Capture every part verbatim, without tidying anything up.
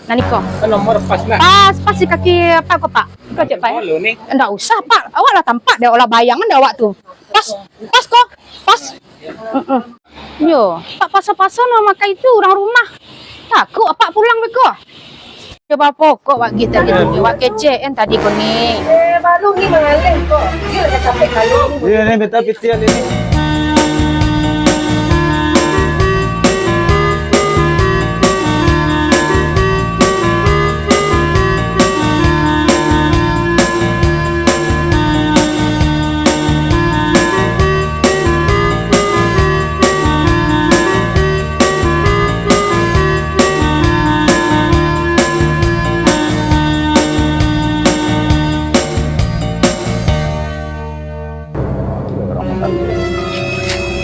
Nan iko. Kan nomor pas, nak. Pas, pas di kaki Apak ko, Pak. Iko cek, Pak, ya. Malu ni. Ndak usah, Pak. Awak lah tampak dek awak lah, bayangan dek awak tu. Pas, pas ko. Pas. Heeh. Yo, Pak paso-paso no makai tu urang rumah. Takuk Apak pulang beko. Yo, bapokok wak gih tadi tu, wak kecek kan tadi ko ni. Eh, baru ni mangaleh ko. Dia lah capek kali ni. Iya, ni beta pitian ini.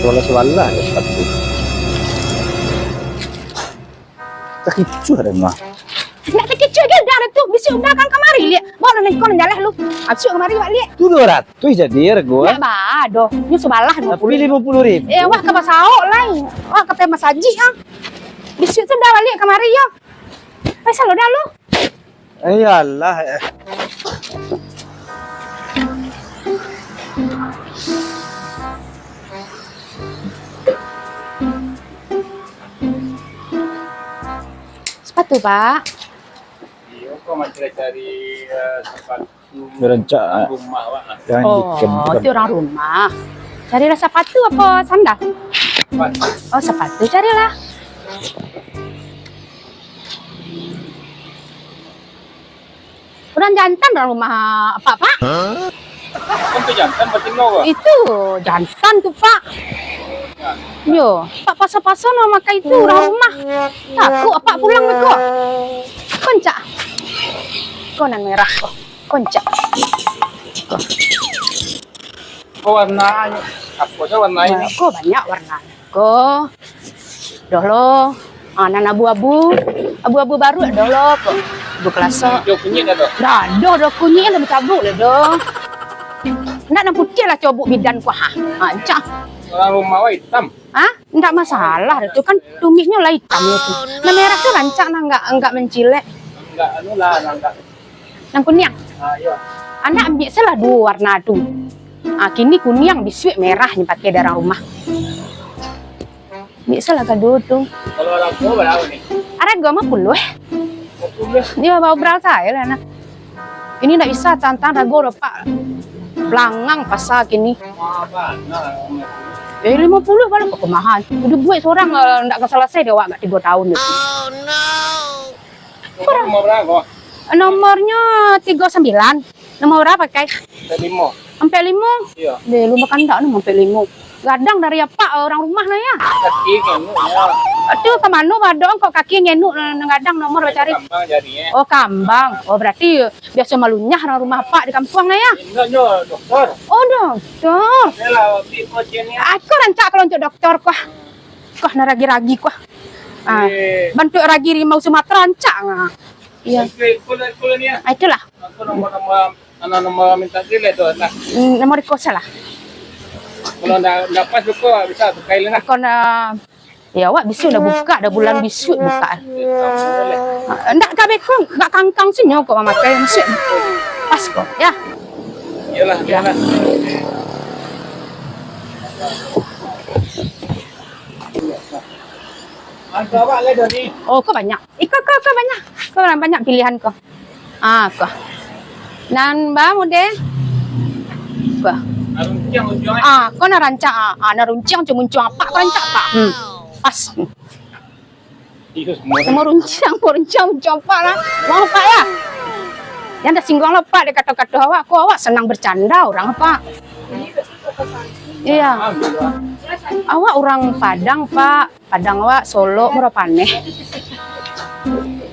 Sualah-sualah ya sepatu. Takicuah dah mah. Ndak takicuah ge, dah tu. Bisuak udah kan kamari, liak. Bawa nan iko nan jaleh lu. Bisuak kamari, wak liak. Tu duo ratuih jadi hargo, ah. Ndak ba doh. Nyo sabalah duo puluah. Tapi limo puluah ribu. Eh, wak ka basaok lai. Wak ka pai masajik, ah. Bisuak tu dah baliak kamari, yo. Paisa lo dah lu. Iyalah, eh. Sepatu, Pak. Iyo, ko mancari-cari, eh, sepatu. Rancak, ah. Rumah awak lah. Yang Oh, di-, itu orang rumah. Carilah sepatu apa sandal? Sepatu. Oh, sepatu carilah. Urang jantan urang rumah Apak, Pak. Hah? Kan tu jantan batino ko? Itu jantan tu, Pak. Yo, Pak paso-paso no makai tu urang rumah. Takuk Apak pulang beko. Koncak. Ko nan merah ko. Koncak. Ko. Ko warna, apo sa warna ini? Nah, ko banyak warna. Ko. Doh lo. Ah, nan abu-abu. Abu-abu baruak doh lo ko. Abu kelaso. Hijau kunyik dah doh. Dah, doh, doh kunyik lah bacabuik lah doh. Ndak nan putiah lah cobok bidan ko, ha. Ha, cak. Urang rumah awak itam. Ha? Ndak masalah tu kan tumitnyo lah itam tu. Nan merah tu rancak nah, nggak, nggak mencilek. Nggak anu lah, nggak. Nan kuniang? Ah, iyo. Anak ambiak salah duo warna tu. Ah, kini kuniang, bisuak merah nyo pakai dek urang rumah. Ambiak salah kaduo tu. Kalau harago bara ni? Harago limo puluah. Limo puluah? Iyo, baobral sajo lah, nah. Ini ndak bisa tantang harago doh, Pak. Blangang pasa kini. Mahal bana. Eh, limo puluah baru kok mahal. Udah buek surang, eh, ndak ka salasai dek awak agak tigo taun tu. Nomor bara ko? Nomornyo tigo sambilan. Nomor bara pakai? Ampek limo. Ampek limo? Iyo. Deh, lu makan ndak nomor ampek limo. Gadang dari Apak urang rumah nah, ya? Kaki ngenuk, ya. Tu ka mano badong kok kaki ngenuk nan gadang nomor bacari? Kambang jadinyo. Oh, kambang. Oh, berarti biaso malunyah urang rumah Apak di kampuang nah, ya? Indak nyo doktor. Oh, doktor. Yalah, waktu itu kecilnya. Aku rancak kalau untuk doktor, kuah. Kuah nan ragi-ragi, kuah. Ah, eh. Bantuak ragi rimau Sumatera rancak, ah. Iya. Oke, ikut lah, ikut lah ni, ya. Ah, itulah. Aku nomor, nomor, anak nomor minta diri lah tu, nah. Hmm, nomor iko salah. Kalau ndak, ndak pas, kau bisa tukai lah, nah. Kau nak, ya, awak bisuak dah buka, dah bulan bisuak buka. Eh, tak boleh. Ah, ndak ka beko, ndak kangkang sinyo kok mamakai, bisuak. Pas kok, ya. Iyalah, ya. Iyalah. Ada awak lah dari. Oh, kau banyak. Iko, kau, kau banyak. Kau banyak pilihan kau. Ah, kau. Nan ba mode. Kau. Narunciang ujung, eh. Ah, kau nan rancak. Ah, ah, narunciang cuma muncuang Apak, kau rancak, Pak. Hmm. Pas. Iyo, semua. Semua runciang, kau runciang, muncuang Apak lah. Mau, Pak, ya? Yang dah singguang lah, Pak, dek kato-kato awak. Kau awak senang bercanda urang, Pak. Iya. Awak urang Padang, Pak. Padang awak, Solok, murah paneh.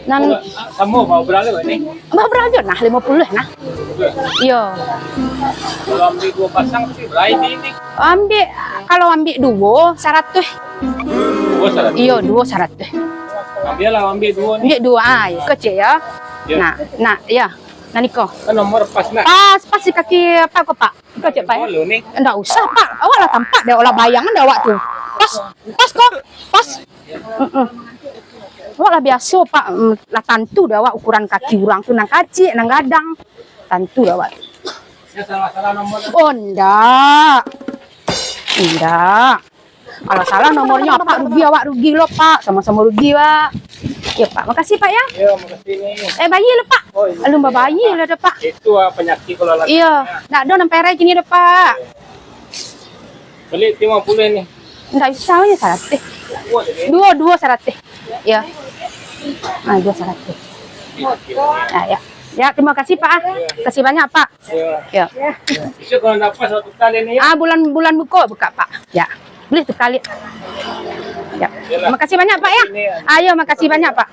Nan samo, mau berapa ni? Mau berapa juta nah, limo puluah nah. Iyo. Kalau ambil dua pasang, berapa ini? Ambil, kalau ambil duo, saratuih. Duo saratuih? Iyo, duo saratuih. Ambil lah, ambil duo ni. Ambil duo, ah, iko cek ya. Ya. Nah, nah, ya. Nah, niko. Kan nomor pas, nak? Pas, pas di kaki Apak ko, Pak. Iko cek, Pak, ya? Ndak usah, Pak. Awak lah tampak dek awak lah, bayangan dek awak tu. Pas, pas ko. Pas. Heeh. Awak lah biaso, Pak. Mm, lah tantu dek awak ukuran kaki urang tu, nan kacik, nan gadang. Tantu dek awak tu. Oh, ndak. Ndak. Kalau salah nomornyo, Apak rugi, awak rugi lo, Pak. Samo-samo rugi, Pak. Yo, Pak. Makasih, Pak, yo. Yo, makasih ni. Eh, bayia lo, Pak. Oh, iyo. Alun babayia lah dah, Pak. Itu, ah, panyakik kalau lah. Iyo. Ndak ado nan perai kini dah, Pak. Bali limo puluah ni. Ndak bisa, yo, saratuih. Duo, duo saratuih. Yo. Ah, duo saratuih. Ah, yo. Yo, terima kasih, Pak, ah. Makasih banyak, Pak. Yo. Yo. Besok kalau dapat satu kali ni, yo. Ah, bulan, bulan buka, buka, Pak. Yo. Boleh tukar liak. Yo. Terima kasih banyak, Pak, yo. Ayo, makasih banyak, Pak.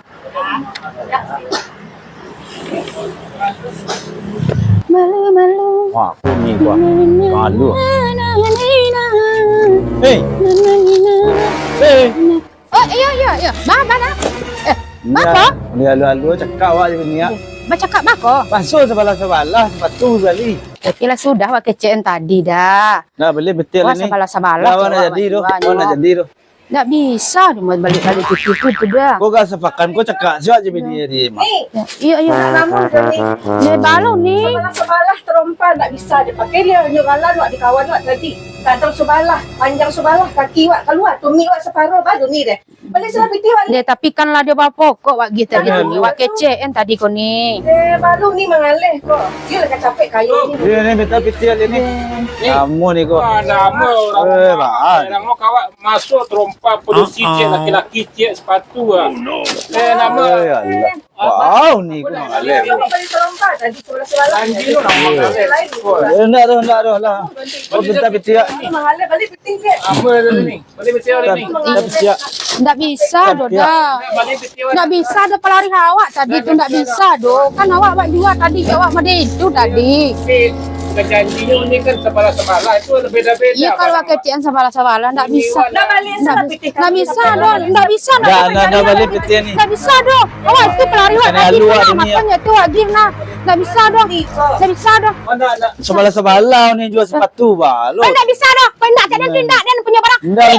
Malu-malu. Wah, aku ni gua. Malu. Hei. Hei. Oh, iyo, iyo, iyo. Ba, ba, ba. Eh, bako? Ni alu-alu cakak awak je ni, yo. Bacakak bako? Baso sabalah-sabalah, sapatu bali. Tapi lah sudah awak kecekan tadi dah. Nah, bali betul ni. Wah, sabalah-sabalah. Dah, awak nak jadi tu. Awak nak jadi tu. Ndak bisa tu balik-balik itu tu dah. Kau gak sepakan, kau cakak siap je bini dia, Mak. Iyo, iyo. Nak lamo dah ni. Ni balu ni. Sabalah-sabalah terompa ndak bisa dia pakai dia. Nyo galan wak di kawan wak tadi. Gadang sabalah, panjang sabalah, kaki wak kalua, tumik wak saparo, baru ni deh. Bali salah pitih wak ni. Deh, tapi kan lah dia bawa pokok wak gih tadi tu ni. Wak kecek kan tadi kau ni. Eh, baru ni mangaleh kau. Dia lah kacapek kayu ni. Dia ni minta pitih ni. Lamo ni kau. Ah, lamo orang. Eh, baan. Orang mau kawak masuk terompa polisi cek laki-laki cek sepatu ah. Eh, nama. Eh, ya Allah. Wow, ni kau mangaleh. Dia mau bali terompa tadi sabalah-sabalah. Janji lu nak mangaleh. Eh, ndak doh, ndak doh lah. Kau minta pitih. Mangaleh bali pitih cek. Apa tadi ni? Ndak bisa doh dah. Ndak bisa doh pelari awak tadi tu, ndak bisa doh. Kan awak, awak jua tadi, awak mode itu tadi. Janjinyo ni kan sabalah-sabalah, itu beda-beda. Iyo, kalau kecekan sabalah-sabalah, ndak bisa. Ndak bisa doh, ndak bisa doh. Ndak bisa doh. Awak itu pelari awak tadi tu nah, makonyo tu awak gih nah. Ndak bisa doh. Ndak bisa doh. Sabalah-sabalah ni jua sepatu ba lo. Ndak bisa doh. Kau ndak cak dan tindak dan punyo barang. Ndak.